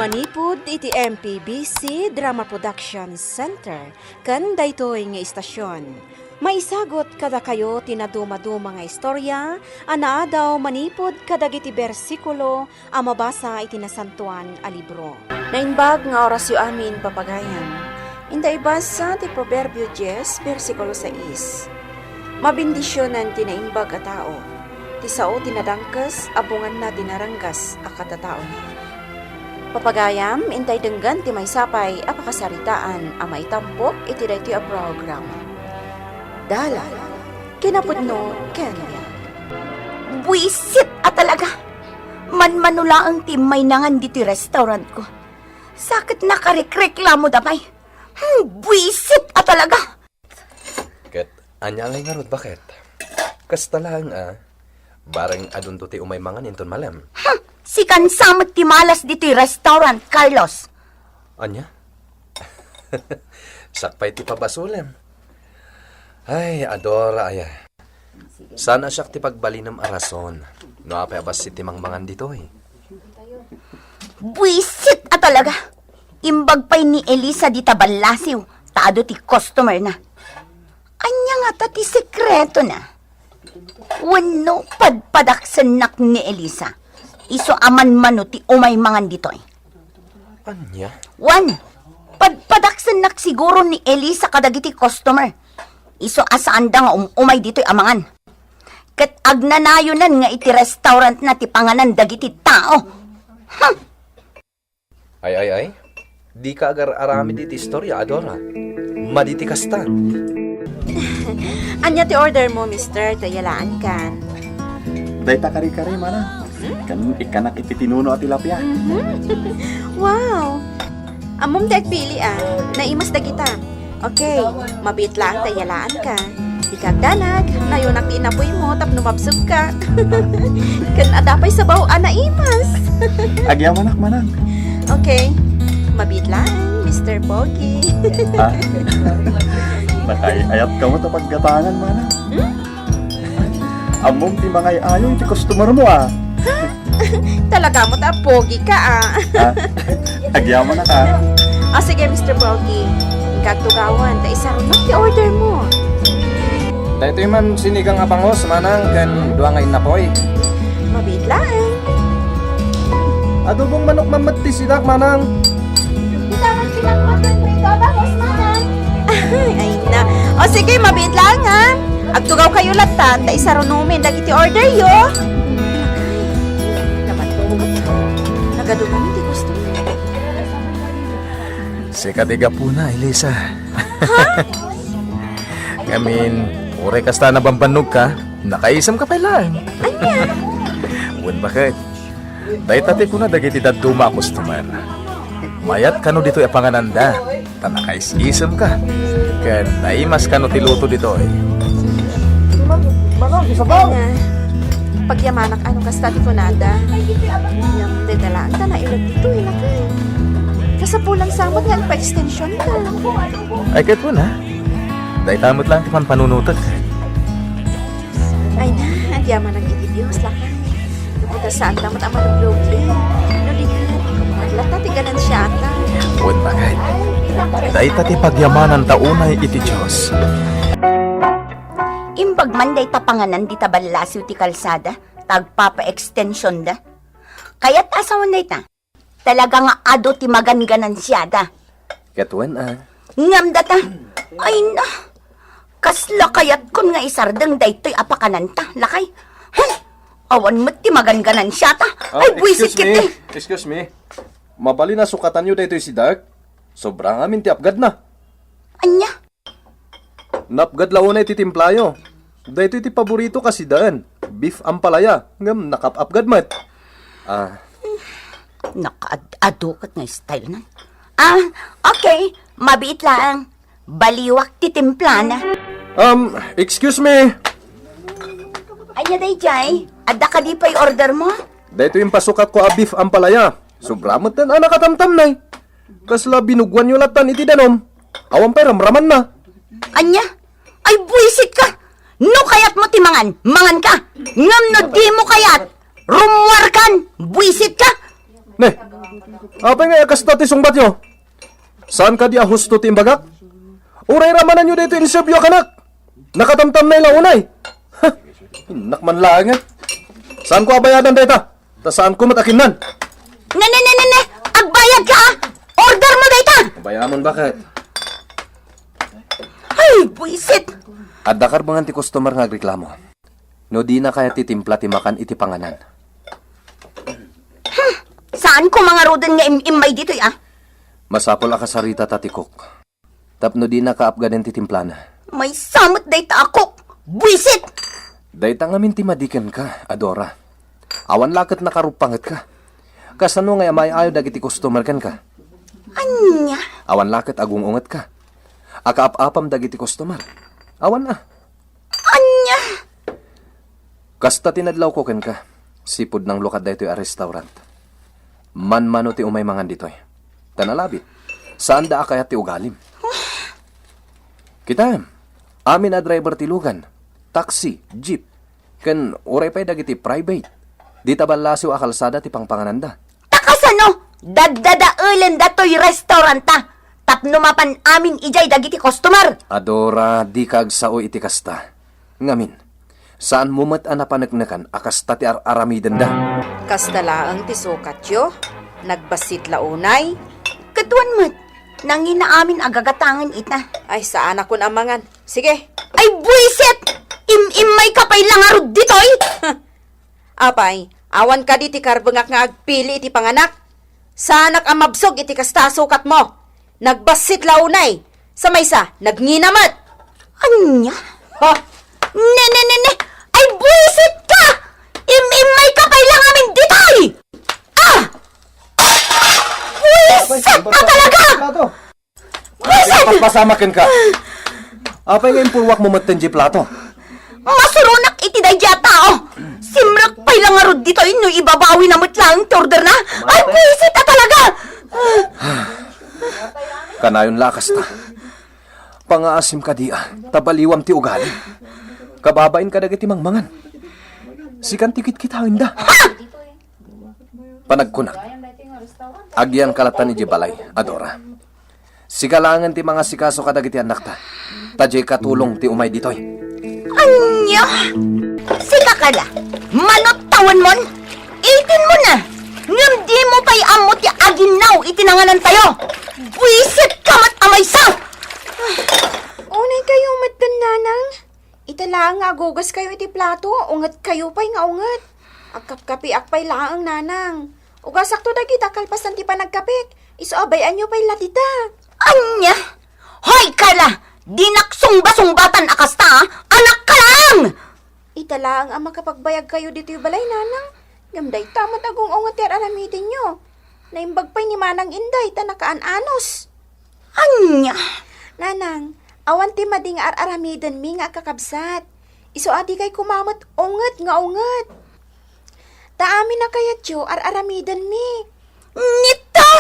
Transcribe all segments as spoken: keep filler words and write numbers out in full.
Manipud iti M P B C Drama Production Center ken daytoy nga istasion, maisagut kadakayo ti nadumaduma nga istorya a naadaw manipud kadagiti bersikulo a mabasa iti Nasantoan a Libro. Naimbag nga orasyo amin, papagayam. Inta ibasa ti Proverbio dies, bersikulo sais. Mabendisionan ti naimbag a tao. Ti sao ti nadangkes a bunganna ti naranggas a katataona. Papagayam, intay denggen ti maysa pay a pakasaritaan a maitampok iti daytoy a programa. Dala, kinapudno ken biag. Buisit a talaga! Manmano laeng ti immay nangan ditoy restaurantko. Sa ket nakarekreklamoda pay. Hmm, buisit a talaga! Ket ania ngay ngarud, baket? Kasta laeng a, bareng adunto ti umay mangan inton malem. Hmm, sikan sa met ti malas ditoy restaurant, Carlos. Ania? Siak pay ti pabasolem. Ay, Adora, aya. Saan a siak ti pagbalinem a rason no apay a bassit ti mangmangan ditoy. Buisit a talaga! Imbag pay ni Elisa dita ballasiw, ta adu ti customer na. Ania ngata ti sekretona? Wenno padpadaksennak ni Elisa, isu a manmano ti umay mangan ditoy? Ania? Wen, padpadaksennak siguro ni Elisa kadagiti customer, isu a saanda nga um-umay ditoy a mangan. Ket agnanayonan nga iti restaurantna ti panganan dagiti tao. Hmm! Ay, ay, ay. Dika agar-aramid iti istorya, Adora. Madi ti kasta. Ania ti order mo, mister? Ta yalaankan. Dayta kare-kare, mana. Kan ikkanak iti tinuno a tilapia. Mhm. Wow! Ammom ti agpili, a. Naimas dagita. Okay, mabiit laeng ta yalaanka. Dika agdanag, nayonak ti inapoymo tapno mabsogka. Ken adda pay sabaw a naimas. Agyamanak, manang. Okay, mabiit laeng, mister Pogi. Ha? Nakay-ayat kamo ta paggatangan, manang. Hmm? Ammom ti mangay-ayo iti customer mo, a. Ha? Talaga met a pogi ka, a. Ha? Agyamanak, a. O, sige, mister Pogi. Inka agtugawan, ta isarunak ti order mo. Daytoy man sinigang a bangus, manang, ken dua nga inapoy. Mabiit laeng. Adobong manok man met ti sidak, manang. Kita man pinagpatid mo ito, bangus, manang. Ay, ay na. O sige, mabiit laeng, ha. Agtugaw kayo latta, ta isarunomin dagiti order yo. Nagaduman ti gusto mo. Sika ti gapuna, Elisa. Ha? Ngamin, uray kasta nabambannogka, nakaisem ka pay laeng. Ania? Wen, baket? Dayta ti kuna dagiti dadduma a customer. Mayat kano ditoy a pangananda, ta nakais-isemka. Ken naimas kano ti luto ditoy. Ay na, pagyamanak a no kasta ti kunada. Ngem dayta laeng ta nailag ditoy, lakay. Kasapulan sa met nga agpa-extension ka. Ay, ket kuna, dayta met laeng ti panpanunotek. Ay na, agyamanak iti Dios, lakay. Gapu ta saanta met a maluglugi. No di ket, latta ti ganansiata. Wen, baket? Dayta ti pagyamananta unay iti Dios. Imbag man dayta panganan dita ballasiw ti kalsada, ta agpapa-extensionda. Kayat a sawen dayta? Talaga nga adu ti maganganansiada. Ket wen, a. Ngem data, ay na, kasla kayatkon nga isardeng daytoy a pakananta, lakay. Huh! Awan met ti maganganansiata. Ah, ay, buisit excuse me. Kiti. Excuse me. Mabalin a sukatanyo daytoy sidak? Sobra ngamin ti apgadna. Ania? Napgad la unay ti timplayo. Daytoy ti paborito kasi daan, beef ampalaya, ngem nakap-apgad met. Ah. Nakaad-adu ket nga style na. Ah, okay. Mabiit laeng. Baliwak ti timplana. Um, excuse me. Ania dayjay? Adda kadi pay order mo? Daytoy impasukatko a beef ampalaya. Sobra met a nakatamtamnay. Kasla binuguanyo lattan iti danum. Awan pay ramramanna. Ania? Ay, buisit ka! No kayat mo ti mangan, mangan ka! Ngem no di mo kayat, rummuar kan! Buisit ka! Ne, apay nga kasta ti sungbatyo? Saan kadi a husto ti imbagak? Uray ramananyo daytoy interview a kanak. Nakatamtamnay la unay. Ha, innak man laeng, eh. Saanko a bayadan dayta? Ta saanko met a kinnan. Ne, ne, ne, ne, ne! Agbayadka, ah! Ordermo dayta! Bayamon, bakit? Ay, buisit! Adda karbengan ti customer nga agreklamo. No dina kayat ti timpla ti makan iti panganan. Saanko ngaruden nga im-immay ditoy, ah? Masapul a kasaritata ti cook. Tapno dina kaapgaden ti timplana. Maysa met dayta a cook! Buisit! Dayta ngamin ti madi kenka, Adora. Awan la ket nakaruppangetka. Kasano nga imay-ayo dagiti customer kenka? Ania? Awan la ket agung-ungetka. Akaap-apam dagiti customer. Awan a. Ania? Kasta ti nadlawko kenka. Sipud nanglukat daytoy a restaurant. Manmano ti umay mangan ditoy. Ta nalabit. Saanda a kayat ti ugalim. Kitaem, amin a driver ti lugan. Taxi, jeep, ken uray pay dagiti private. Dita ballasiw a kalsada ti pangpangananda. Ta kasano? Daddadaelenda toy restauranta. Tapno mapan amin idiay dagiti customer. Adora, dika agsao iti kasta. Ngamin, saanmo met a napaneknekan a kasta ti ar-aramidenda. Kasta laeng ti sukatyo? Nagbassit la unay? Ket wen met, nangina amin a gagatangen ita. Ay, saanakon a mangan. Sige. Ay, buisit! Im-immayka pay la ngarud ditoy? Apay, awan kadi ti karbengak nga agpili iti panganak? Saanak a mabsog iti kasta a sukatmo. Nagbassit la unay. Sa maysa, nagngina met. Ania? Ha? Ne, ne, ne, ne! Ay, buisit ka! Im-immay ka pay lang amin ditoy! Ah! Buisit ka talaga! Buisit! Paspasamak kenka. Apay nga impurwak mo metten di plato? Masuronak iti daydi a tao. Simrek pay la ngarud ditoy no ibabawina met laeng ti orderna. Ay, buisit a talaga! Kanayon la a kasta. Pangaasim kadi a, ta baliwam ti ugali. Kababain kadagiti mangmangan. Sikan ti kitkitaenda. Ha? Panagkunak. Agyangka latta idiay balay, Adora. Sika laengen ti mangasikaso kadagiti annakta. Ta diay katulong ti umay ditoy. Ania? Sika kala? Manot tawenmon? Itinmo na. Ngem dimo pay ammo ti aginnaw iti nanganantayo. Buisit ka met a maysa! Unay kayo metten, Nanang. Ita laeng nga agugas kayo iti plato, unget kayo pay nga unget. Agkapkapiak pay laeng, Nanang. Ugasakto dagita kalpasan ti panagkapik. Isu a bay-anyo pay la dita. Ania? Hoy, Carla! Dinak sungba-sungbatan a kasta, a! Anak ka laeng! Ita laeng a makapagbayag kayo ditoy balay, Nanang. Ngem dayta met agung-unget ti ar-aramidenyo. Naimbag pay ni Manang Inday ta nakaan-anos. Ania? Nanang, awan ti madi nga ar-aramidenmi nga agkakabsat. Isu a dikay koma met unget nga unget. Ta amin a kayatyo, ar-aramidenmi. Nita!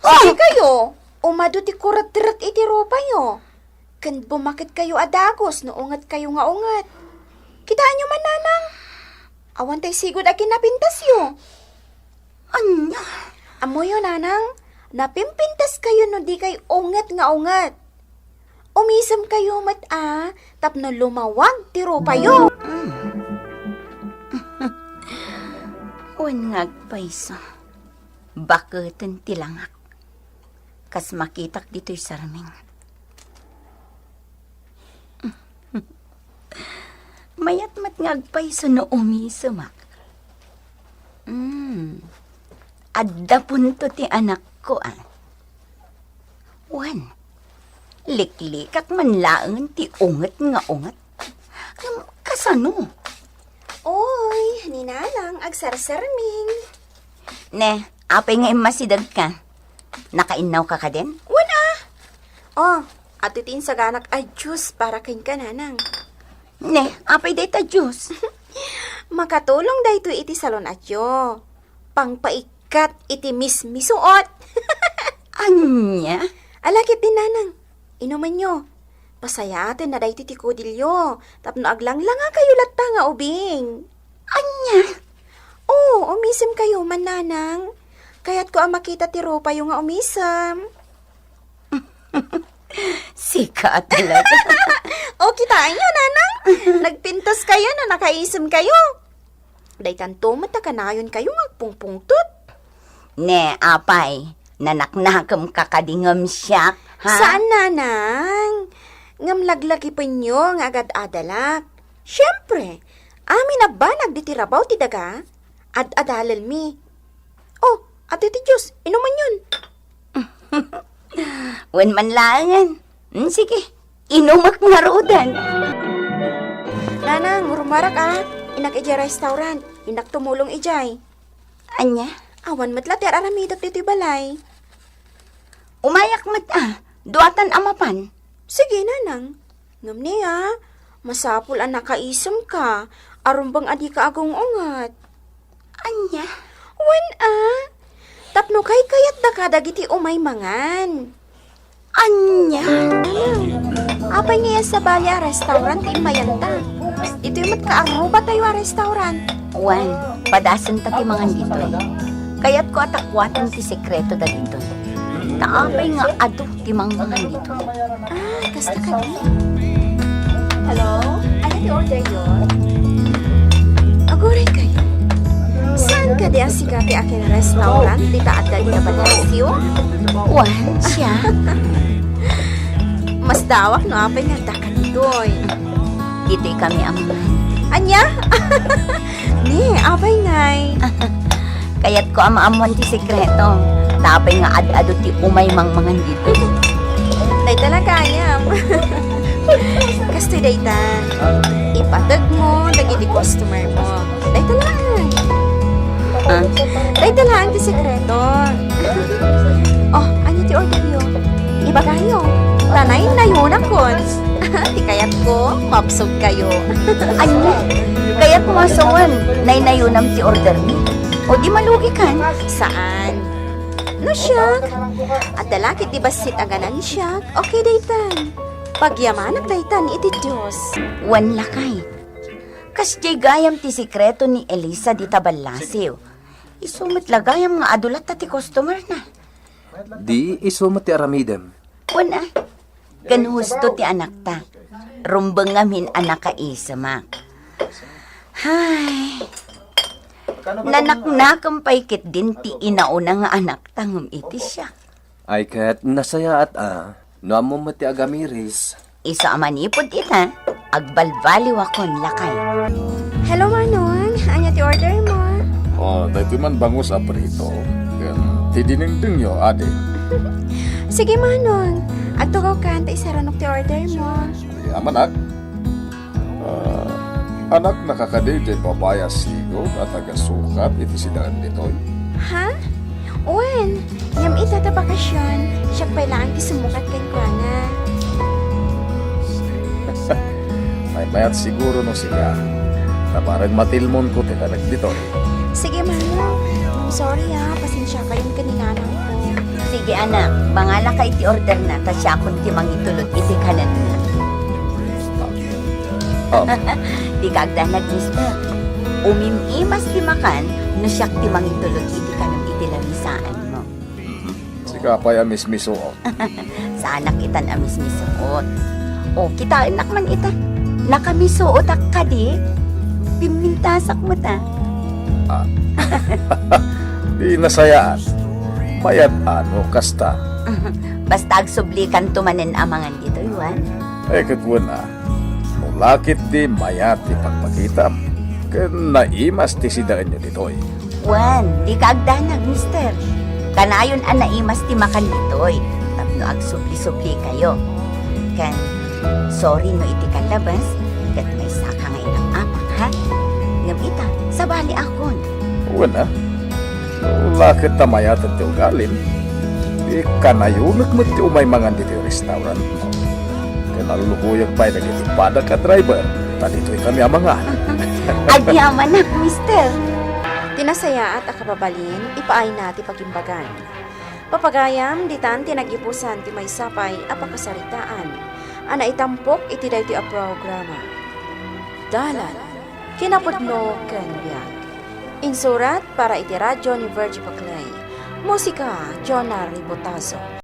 Sige kayo, umadu ti kuretret iti rupayo. Ken bumaketkayo a dagus no ungetkayo nga unget. Kitaenyo man, Nanang? Awan tay sigud a kinapintasyo. Ania? Ammoyo, Nanang, napimpintaskayo no dikay unget nga unget. Umisemkayo met a tapno lumawag ti rupayo. Wen nga agpayso, baketen ti langak. Kas makitak ditoy sarming. Mayat met nga agpayso no umisemak. Mm. Adda punto ti anakko, a. Wen, liklikak man laeng ti unget nga unget. Ngem kasano? Oy, ni Nanang agsarsarming. Ne, apay nga immasidegka? Nakainnawka kadin? Wen a. Oh, adtoy ti insaganak a juice para kenka, Nanang. Ne, apay dayta juice? Makatulong daytoy iti salun-atyo. Pangpaikkat iti mismisuot. Ania? Ala ketdi, Nanang. Inumenyo. Pasayaatenna daytoy ti kudilyo tapno aglanglangakayo latta nga ubing. Ania? Oo, umisemkayo man, Nanang. Kayatko a makita ti rupayo nga umisem. Sika talaga. O, kitaenyo, Nanang. Nagpintaskayo no nakaisemkayo. Daytanto met a kanayonkayo nga agpungpungtot. Ne, apay, nanaknakemka kadi ngem siak, ha? Saan, Nanang. Ngem laglagipenyo nga agad-adalak. Siempre, amin a banag ditoy rabaw ti daga, ad-adalelmi. O, Apo ti Dios, inumenyon. Wen man laengen. Mm, sige, inumek ngaruden. Nanang, rumarak a. Innak idiay restaurant. Innak tumulong idiay. Ania? Awan met la ti ar-aramidek ditoy balay. Umayak met a. Duatan a mapan. Sige, Nanang. Ngem ni a, masapul a nakaisemka, a rumbeng a dika agung-unget. Ania? Wen a, tapno kaykayatdaka dagiti umay mangan. Ania? Apay nga iyan sabali a restaurant ti immayanta? Ditoy met kaarrubatayo a restaurant. Wen, padasenta ti mangan ditoy. Kayatko a takuaten ti sekreto dagitoy. Ta apay nga adu ti mangmangan ditoy? Ah, kasta kadi? Hello? Ania ti order yo? Aguray kayo. Saan kadi a sika ti akin restaurant dita adda dita Balacio? Wen, siak. Masdawak no apay nga adda kaditoy. Ditoy kami a mangan. Ania? Ni, apay ngay? Kayatko a maammuan ti sekreto. Ta apay nga ad-adu ti umay mangmangan ditoy? Dayta la gayam. Kastoy dayta. Ipateg mo dagiti customer mo. Dayta lang. Ah? Dayta lang ti sekreto. O, ania ti order yo? Ibagayo. Ta naynayonakon. Ti kayatko, mabsog kayo. Ania? Kayatmo a sawen, naynayonam ti ordermi? O di malugikan? Saan? No siak? Adda la ket ti bassit a ganansyak. Okay daytan. Pagyamanak daytan iti Dios. Wen lakay. Kasdiay gayam ti sekreto ni Elisa dita Ballasiw. Isu met la gayam nga adu latta ti customer na. Di isu met ti aramidem. Wen a, ken husto ti anakta. Rumbeng ngamin a nakaisemak. Hay. Nanaknakem pay ketdin ti inauna nga anakta ngem iti siak. Ay ket nasayaat a, no ammom met ti agamiris. Isu a manipud ita, agbalbaliwakon lakay. Hello, Manong. Ania ti order mo? O, daytoy man bangus a prito. Ken ti dinengdengyo, adi. Sige, Manong. Agtugawkan ta isaranok ti order mo. Amannak. Ah, anaknaka kadi diay babai a sigud a taga-sukat iti sidaen ditoy? Ha? Wen, ngem ita ta bakasion, siak pay laeng ti sumukat kenkuana. Maymayat siguro no sika. Ta bareng matilmonko ti kanek ditoy. Sige, Manong. Sorry, ah. Pasensiakayon ken ni nanangko. Sige, anak. Mangalaka iti orderna, ta siakon ti mangitulod iti kanenna. Ah. Dika agdanag, mister. Umim-imas ti makan no siak ti mangitulod iti kanem iti lamisaanmo. Sika pay a mismisuot. Saanak itan a mismisuot. O, kitaennak man ita. Nakamisuotak kadi. Pimmintasak met a. Ah. Di nasayaat. Mayat a no kasta. Basta agsublikanto manen a mangan ditoy, wen? Ay, ket wen a. No la ketdi mayat ti pagpakitam, ken naimas ti sidaenyo ditoy. Wen, dika agdanag, mister. Kanayon a naimas ti makan ditoy, tapno agsubli-sublikayo. Ken, sorry no iti kallabas, ket maysaka nga inang-apak, ha? Ngem ita, sabaliakon. Wen a. La ket ta mayaten ti ugalim, ti kanayonek met ti umay mangan ditoy restaurant. Ken alluboyek pay dagiti padak a driver, ta ditoy kami a mangan. Agyamanak, mister. Ti nasayaat a kababalin, ipaayna ti pagimbagan. Papagayam, ditan ti nagipusan ti maysa pay a pakasaritaan a naitampok iti daytoy a programa. Dalan, kinapudno ken biag. Insurat para iti radyo ni Virgie Paclay. Musika, Jonah Ribotazo.